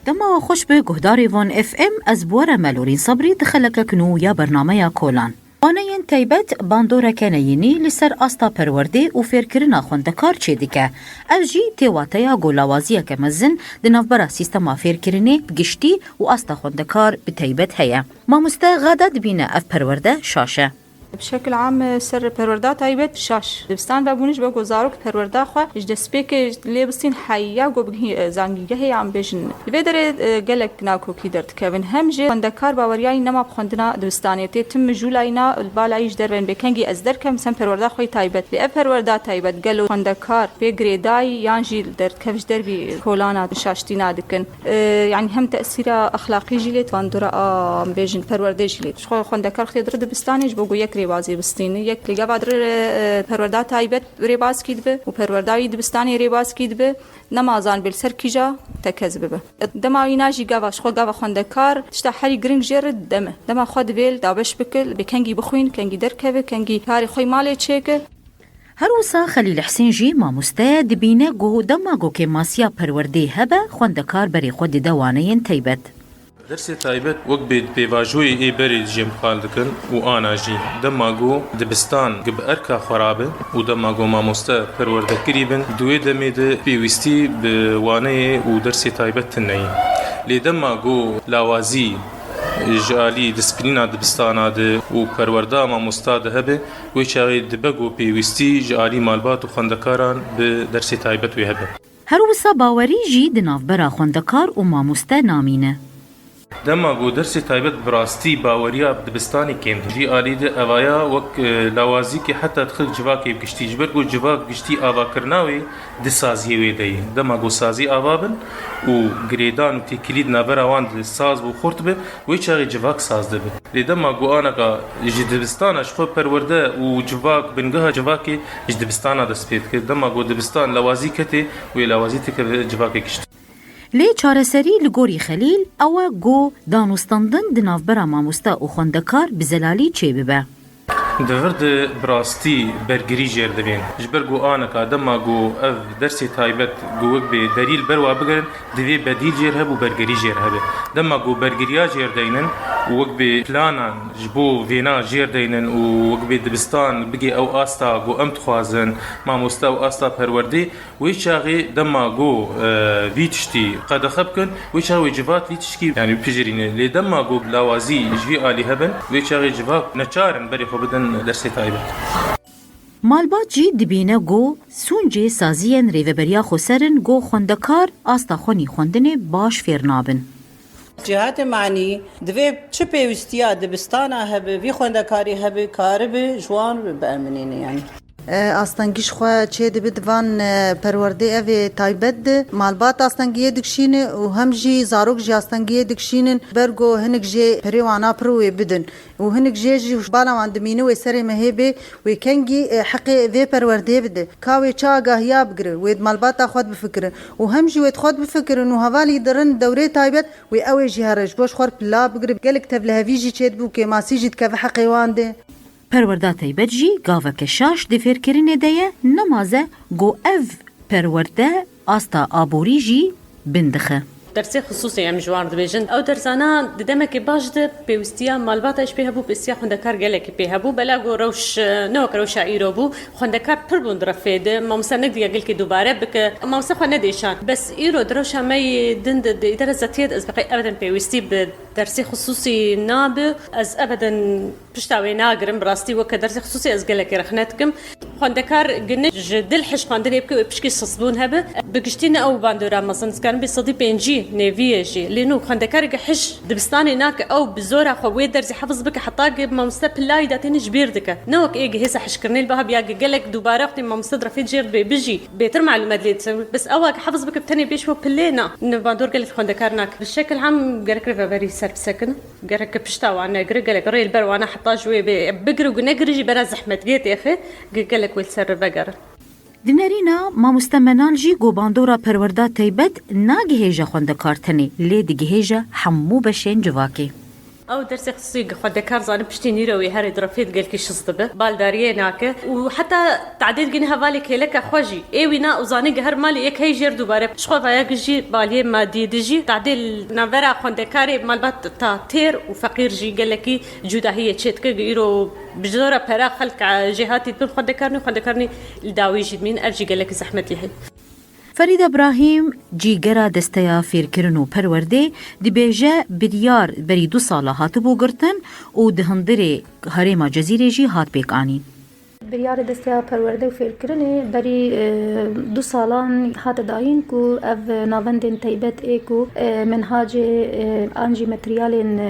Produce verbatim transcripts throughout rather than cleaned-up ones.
Dema we xweş be guhdarê Van F M, ez bi we re me Lorîn Sebrî di xelekek nû ya bernameya Kolan. Waneyên taybet bandoreke neyînî li ser asta perwerdê û fêrkirina xwendekar çêdike. Ev jî tê wateya ku lawaziyeke mezin di navbera sîstema fêrkirinê bi giştî û asta xwendekar bi taybet heye. Mamoste Gada dibîne ev perwerde şaş e. Bi şekil am ser perwerda taybet şaş. Dibistan vebûn ji bo ku zarok perwerda xwe ji destpêkê lê bistîn heya ku bigihî, e, zangîgehê yan bêjin. Li vê derê, e, gelek nakokî derdikevin. Hem jî xwendekar baweriyayî nema bi xwendina dibistanê tê tim mijûlayîna li balayî ji derve bê kengî ez derkem sem perwerda xwe yî taybet. Lê ev perwerda taybet gelo xwendekar pê girêdayî yan jî derdikev ji dervî kolana şaştî nadikin? E, yanî hem tesîra exlaqî jî lê, bandora a, em bêjin, perwerdê jî lê. Ji xwe xwendekar xwedê dire dibistanê ji bo ku yek rêbazê bistîne. Yek li gava dire, e, perwerda taybet rêbazkî dibe û perwerda wî dibistanê rêbazkî dibe. Nema zanibê li ser kîja tekez bibe. Dema wîna jî gava, ji xwe gava xwendekar, tişta herî giring jê re dem e. Dema xwe divê li dabeş bike, bê kengî bixwîn, kengî derkeve, kengî karê xwe yî malê çêke. Her wisa Xelîl Husên jî mamoste ye, dibîne ku dema ku kêmasiya perwerdê hebe, xwendekar berê xwe dide waneyên taybet. Dersê taybet wek bê pêvajoyê ê berê jê mixal dikin û ana jî dema ku dibistan gi bi erka xwe rabe û dema ku mamoste perwerdekirî bin, di wê demê de pêwîstî bi waneyê û dersê taybet tune ye. Lê dema ku lawazî ji alî disiplîna dibistana de û perwerda mamosta de hebe, wê çaxê dibe ku pêwîstî ji alî malbat û xwendekaran bi dersê taybet wê hebe. Her wisa bawerî jî di navbera xwendekar û mamoste namîne. Dema ku dersê taybet bi rastî baweriya dibistanê kêm dibe. Jî alî de evaya wek, e, lawazîkê heta dixil civakê bi giştî. Ji ber ku civak bi giştî avakirina wê di saziyê wê de ye. Dema ku sazî ava bin û girêdan û têkilî di navbera wan de saz û xurt be, wê çaxê civak saz dibe. Lê dema ku aneka ji dibistana ji xwe perwerde û civak, bingeha civakê ji dibistana dest pê dike. Dema ku dibistan lawazî ketê, wê lawazî dikeve civakê giştî. Lê çareserî li gorî Xelîl ew e ku danûstandin di navbera mamoste û xwendekar bi zelalî çêbibe. Di vir de bi rastî bergirî jêr dibên. Ji ber ku aneka dema ku ev dersê taybet ku wek bê derî li ber wa bigirin, divê bedîl jêr hebe û bergirî jêr hebe. Dema ku bergiriya jêr deynin û wek bê planan ji bo vêna jêr deynin û wek bê dibistan bigê ew asta ku em dixwazin, mamoste ew asta perwerdê, wê çaxê dema ku, e, vî tiştî qedexe bikin, wê çaxê wê civat vî tişkî, yanî, bipijirîne. Lê dema ku lawazî ji vî alî hebin, wê çaxê civak neçar in berê xwe bidin dersê taybet. Malbat jî dibîne ku sûncê saziyên Rêveberiya Xweser in ku xwendekar asta xwenî xwendinê baş fêr nabin. Cihatê manî divê çi pêwîstiya dibistana hebe, vî xwendekarî hebe, karibe ji wan biberminîne, yanî. E, astengî ji xwe çê dibe di van, e, perwerdê evê taybet de. Malbat astengiyê dikişîne û hem jî zarok jî astengiyê dikişînin, ber ku hinek jê perê wana pir wê bidin. Û hinek jê jî bala wan dimîne wê serê mehê bê, wê kengî, e, heqê vê perwerdê bide. Ka wê çi agahiya bigire, wê di malbata xwe de bifikire. Û hem jî wê di xwe de bifikirin û hevalî dirin dewrê taybet, wê ew ê jî here ji bo ji xwe re pila bigire. Gelek tevlihevî jî çêdibû, kêmasî jî dikeve heqê wan de. Perwerda taybet jî gaveke şaş di fêrkirinê de ye, nemaze ku ev perwerde asta aborî jî bin dixe. Dersê xisûsî em ji wan dibêjin. Ew dersana di demekê baş de pêwîstiya malbata ji pê hebû, pêwîstiya xwendekar gelekî pê hebû. Bela ku rewş, ne wek rewşa îro bû. Xwendekar pir bûn di refê de. Mamoste nediya gelkî dubare bike. Mamoste xwe nedêşan. Bes îro di rewşa me yê din de, di îdara zetiyê de ez bi qey ebeden pêwîstî bi dersê xisûsî nabe. Ez ebeden pişta wê nagirim, bi rastî weke dersê xisûsî ez gelekî rexne dikim. Xwendekar gine ji dil hej xwendinê bike, wê pişkî sisbûn hebe. Bi giştî ne ew bandora mezin, dikarin bê sedî pêncî nêviyê jî. Lê nû xwendekareke hej dibistanê nake, ew bi zora xwe wê dersê hefiz bike, heta ge mamoste pilayî de têne ji bîr dike. Ne wek ê ge hêza hejkirinê li biha biya ge gelek dubare wextê mamoste di refê jêr dibê bijî, bêtir malûmet lê diçe. Bes ew ge hefiz bike bi tenê bê ji bo pilê na. Nivbandor gelek xwendekar nake. Bi şekil am gerek rêveberî ser bisekine. Gerek pişta wan negire, gelek rê li ber wana heta ji wê bê bigire û negire jî bera zehmet gê têxe, ge-, gelek wê li ser re vegere. Di nerîna mamoste Menal jî ku bandora perwerda taybet nagihêje xwendekar tenê, lê digihêje hemû beşên civakê. Ew dersê xisûsî xwendekar zanin piştî nîrewê herê di refê gelkî şiz dibe. Baldariyê nake û heta tadê digihîne hevalê kêleka xwe jî. Ê wî na û zanî geher malê yek hey jêr dubare. Ji xwe vaya jî baliyê madî di jî. Tadê li navbera xwendekarê malbat ta têr û feqîr jî gelekî cudahiyê çêdike. Îro bi jora pera xelk, e, jêhatî dibin xwendekarnî, xwendekarnî li dawî jî dimîn. Ev jî gelekî zehmetî heye. Ferîda Brahîm, cîgera Desteya Fêrkirin û Perwerdê, dibêje biryar berî du sala hatibû girtin û di hundirê herêma Cezîrê jî hat pêkanîn. Biryarê Desteya Perwerde û Fêrkirinê berî, e, du salan hate dayîn ku ev navendên taybet ê ku, e, minhacê, e, an jî materyalên, e,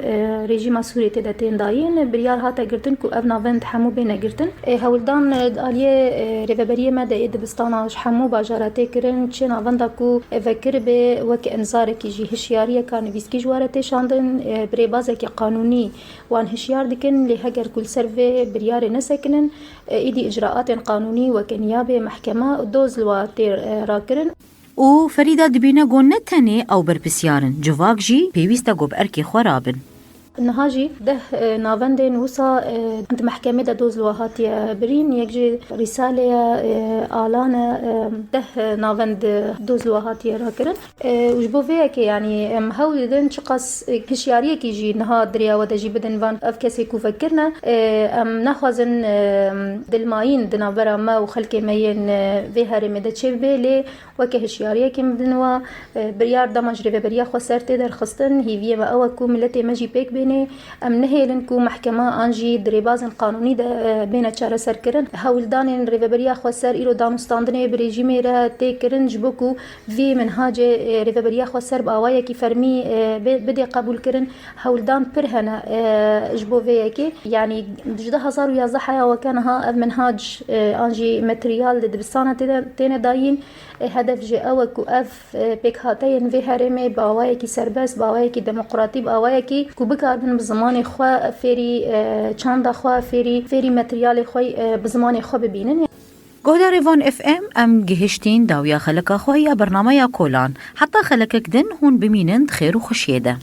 e, rejîma Sûriyê tê de tên dayîn, biryar hate girtin ku ev navend hemû bêne girtin. E, hewldan, e, aliyê, e, rêveberiyê me de ê dibistana ji hemû bajara tê kirin, çi navenda ku, e, vekiribê weke enzarekî jî hişyariyeka nivîskî ji we re tê şandin, e, bi rêbazekî qanûnî wan hişyar dikin, lê heger ku li ser vê biryarê nesekinin, e, êdî icraatên qanûnî weke niyabê, mehkema û doz li wa tê, e, rakirin. Û Ferîda dibîne ku ne tenê ew berpirsiyar in, civak jî pêwîst e ku bi erkê xwe rabin. Niha jî deh, e, navendên wisa, e, di mehkemê de doz li we hatiye birîn, yek jî Rîsale ye, e, Alan e, e, deh navend doz li we hatiye rakirin. E, û ji bo vê yekê, yanî, em hewl didin çiqas, e, hişyariyekî jî niha di rêya we de jî bidin van ev kesê ku vekirine. E, em naxwazin, e, dilmayîn di navbera me û xelkê me yên, e, vê herêmê de çêbibe, lê weke hişyariyekê min din wa, e, biryar dema ji rêveberiya xweser tê derxistin, hîviyê me ew e ku miletê me jî pêk bênê. Em nehêlin ku mehkema an jî di rêbazên qanûnî de, e, bêne çareserkirin. Hewldanên rêveberiya xweser îro danûstandinê bi rejîmê re tê kirin ji bo ku vî minhacê, e, rêveberiya xweser bi awayekî fermî, e, bê, bidê qebûlkirin. Hewldan pir hene, e, ji bo vê yekê. Yanî ji du hezar û yazdeh heya weke niha ev minhac, e, an jî materyal di dibistana tê de, têne dayîn. E, hedef jî ew e ku ev, e, pêkhateyên vê herêmê bi awayekî serbest, bi awayekî demokratî, bi awayekî ku bikaribin bi zimanê xwe fêrî, e, çanda xwe fêrî, fêrî materyalê xwe, e, bi zimanê xwe bibînin. Guhdarê Van F M, em gihiştîn dawiya xeleka xwe ya bernameya kolan. Heta xelekek din hûn bimînin di xêr û xweşiyê de.